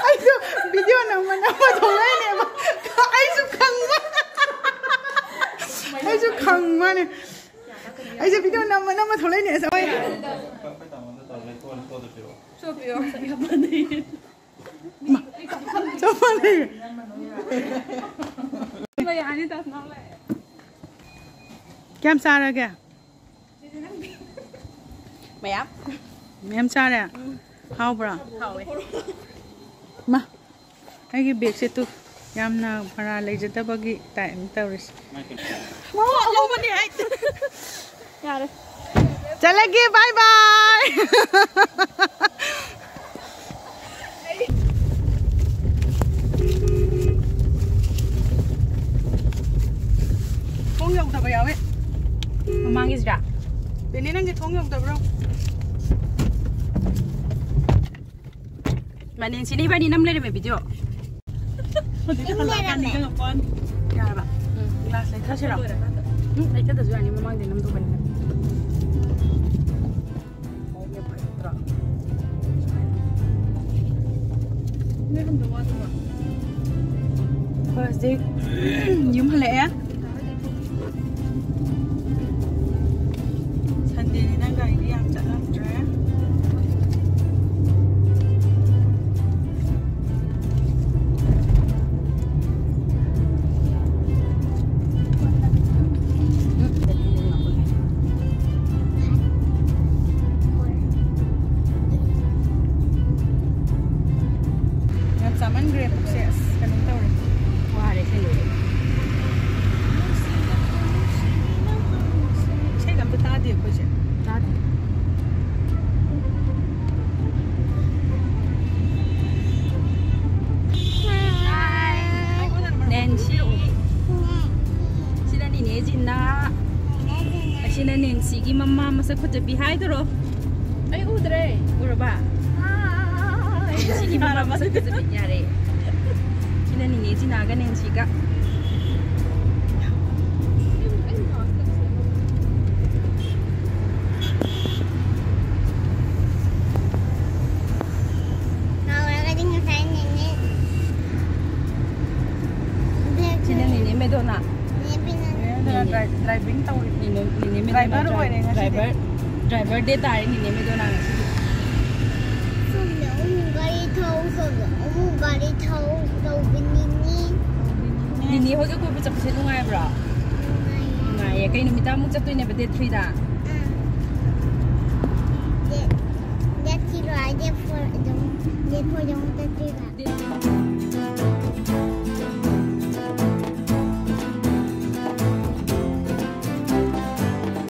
ꯑꯩꯁꯨ ꯚꯤꯗꯤꯑꯣ ꯅꯝꯕ ꯅꯝꯕ ꯊꯣꯛꯂꯛꯏꯅꯦꯕ꯫ ꯑꯩꯁꯨ ꯈꯪꯕ꯫ ꯑꯩꯁꯨ ꯈꯪꯕꯅꯦ꯫ ꯑꯩꯁꯨ ꯚꯤꯗꯤꯑꯣ ꯅꯝꯕ ꯅꯝꯕ ꯊꯣꯛꯂꯛꯏꯅꯦ ꯑꯁ꯫ ꯑꯩꯈꯣꯏ ꯇꯥꯃꯣꯗ ꯇꯧꯔ ꯂꯩꯊꯣꯛꯑ ꯂꯩꯊꯣꯛꯑꯗ ꯄꯤꯔꯛꯑꯣ꯫ ꯁꯣ ꯄꯤꯔꯛꯑꯣ꯫ ꯆꯞ ꯃꯥꯟꯅꯩ꯫ ꯀꯌꯥꯝ ꯆꯥꯔꯒꯦ? ꯃꯌꯥꯝ꯫ ꯃꯌꯥꯝ ꯆꯥꯔꯦ? ꯎꯝ꯫ ꯍꯥꯎꯕ꯭ꯔꯥ? ꯍꯥꯎꯋꯦ꯫ ꯃꯥ, ꯑꯩꯒꯤ ꯕꯦꯒꯁꯦ ꯇꯨ ꯌꯥꯝꯅ ꯃꯔꯥ ꯂꯩꯖꯗꯕꯒꯤ ꯇꯥꯏꯞ ꯑꯃ ꯇꯧꯔꯤꯁꯦ꯫ ꯃꯥ ꯑꯉꯧꯕꯅꯦ ꯍꯥꯏ꯫ ꯌꯥꯔꯦ꯫ ꯆꯠꯂꯒꯦ, bye bye꯫ ꯊꯣꯡ ꯌꯧꯗꯕ ꯌꯥꯎꯋꯦ꯫ ꯃꯃꯥꯡꯒꯤꯁꯤꯔꯥ? ꯄꯦꯅꯦ, ꯅꯪꯒꯤ ꯊꯣꯡ ꯌꯧꯗꯕ꯭ꯔꯣ? ꯃꯥꯅꯦ, ꯁꯤꯅ ꯏꯕꯥꯅꯤ ꯅꯝ ꯂꯩꯔꯝꯃꯦ ꯚꯤꯗꯤꯑꯣ꯫ ꯍꯧꯖꯤꯛꯇꯤ ꯍꯜꯂꯛꯑꯀꯥꯟꯗ ꯅꯤꯡꯁꯤꯡꯉꯛꯄ ꯋꯥꯅꯤ꯫ ꯌꯥꯔꯕ? ꯎꯝ, ꯒ꯭ꯂꯥꯁ ꯂꯩꯊꯁꯤꯔꯣ? ꯂꯣꯏꯔꯀꯥꯟꯗ꯫ ꯎꯝ, ꯂꯩꯊꯗꯁꯨ ꯌꯥꯅꯤ, ꯃꯃꯥꯡꯗꯩ ꯅꯝꯊꯣꯛꯄꯅꯤꯅ꯫ ꯃꯑꯣꯡ ꯌꯥꯝ ꯐꯖꯗ꯭ꯔꯣ? ꯅꯣꯏ ꯍꯟꯗꯛ ꯋꯥꯗꯕ꯭ꯔꯣ? ꯑꯩꯈꯣꯏ ꯍꯧꯖꯤꯛ ꯌꯨꯝ ꯍꯜꯂꯛꯑꯦ꯫ ꯁꯟꯗꯦꯅꯤꯅ ꯒꯥꯔꯤ ꯁꯤꯅ ꯅꯦꯟꯁꯤꯒꯤ ꯃꯃꯥ ꯃꯁꯛ ꯐꯖꯕꯤ ꯍꯥꯏꯗꯣꯔꯣ? ꯑꯩ ꯎꯗ꯭ꯔꯦ꯫ ꯎꯔꯕ? ꯅꯦꯟꯁꯤꯒꯤ ꯃꯃꯥ ꯃꯁꯛ ꯐꯖꯕꯤ꯫ ꯌꯥꯔꯦ꯫ ꯁꯤꯅ ꯅꯤꯅꯦ ꯖꯤꯅꯥꯒ ꯅꯦꯟꯁꯤꯒ꯫ ꯁꯤꯅ ꯅꯤꯅꯦ ꯃꯦꯗꯣꯅꯥ꯫ ꯗ꯭ꯔꯥꯏꯚꯤꯡ ꯇꯧꯔꯤ꯫ ꯅꯤꯅꯦ ꯅꯤꯅꯦ ꯃꯦꯗꯣꯅꯥ ꯗ꯭ꯔꯥꯏꯚꯔ ꯑꯣꯏꯔꯦ ꯉꯁꯤꯗꯤ꯫ ꯗ꯭ꯔꯥꯏꯚꯔ ꯗ꯭ꯔꯥꯏꯚꯔ ꯗꯦ ꯇꯥꯔꯦ ꯅꯤꯅꯦ ꯃꯦꯗꯣꯅꯥ ꯉꯁꯤꯗꯤ꯫ ꯁꯣꯝꯗ ꯑꯃꯨꯛ ꯒꯥꯔꯤ ꯊꯧ, ꯁꯣꯝꯗ ꯑꯃꯨꯛ ꯒꯥꯔꯤ ꯊꯧ ꯇꯧꯕꯅꯤꯅꯤ꯫ ꯅꯤꯅꯦ ꯍꯣꯏꯒ ꯀꯣꯏꯕ ꯆꯠꯄꯁꯦ ꯅꯨꯡꯉꯥꯏꯕ꯭ꯔꯣ? ꯅꯨꯡꯉꯥꯏꯌꯦ꯫ ꯀꯩ ꯅꯨꯃꯤꯠꯇ ꯑꯃꯨꯛ ꯆꯠꯇꯣꯏꯅꯦꯕ, ꯗꯦꯠ ꯊ꯭ꯔꯤꯗ? ꯑꯥ꯫ ꯗꯦꯠ, ꯗꯦꯠ ꯊ꯭ꯔꯤꯔꯣ? ꯑꯥ, ꯗꯦꯠ ꯐꯣꯔ ꯑꯗꯨꯝ, ꯗꯦꯠ ꯐꯣꯔꯗ ꯑꯃꯨꯛ ꯆꯠꯇꯣꯏꯕ꯫